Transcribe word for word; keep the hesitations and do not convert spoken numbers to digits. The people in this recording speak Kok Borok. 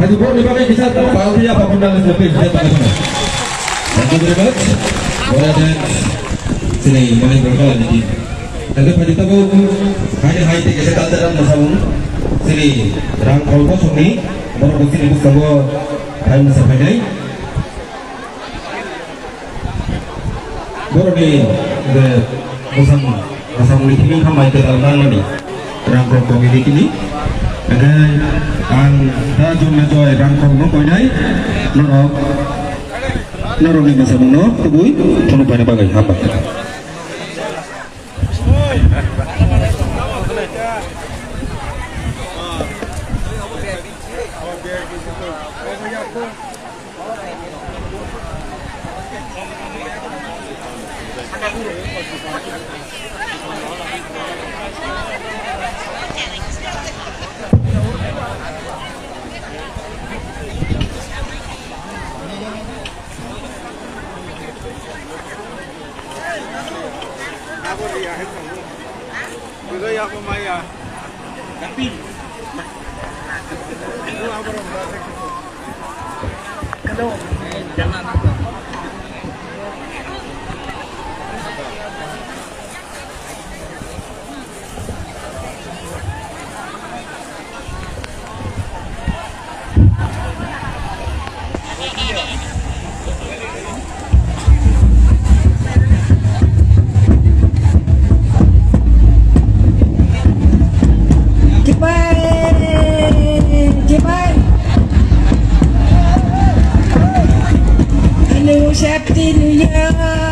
Borokni bagwi kisa pal phiya, Papunda National Page, thank you very much. Bora dan sini main berkala ni. Tangke padi tabu hai hai te kisa cultural masang sini rang kol kosong ni borok sini bustago hai masa phainai. Borokni je bosong, bosongni thimi khamai kwtal manmani Rangkol community-ni. Hingkhe ang da Jonna Joy Rangkolno koinai norok, norokni bosongno kubui phunuk phaina bagwi hambai. Kibai, kibai. Anu safety nuya.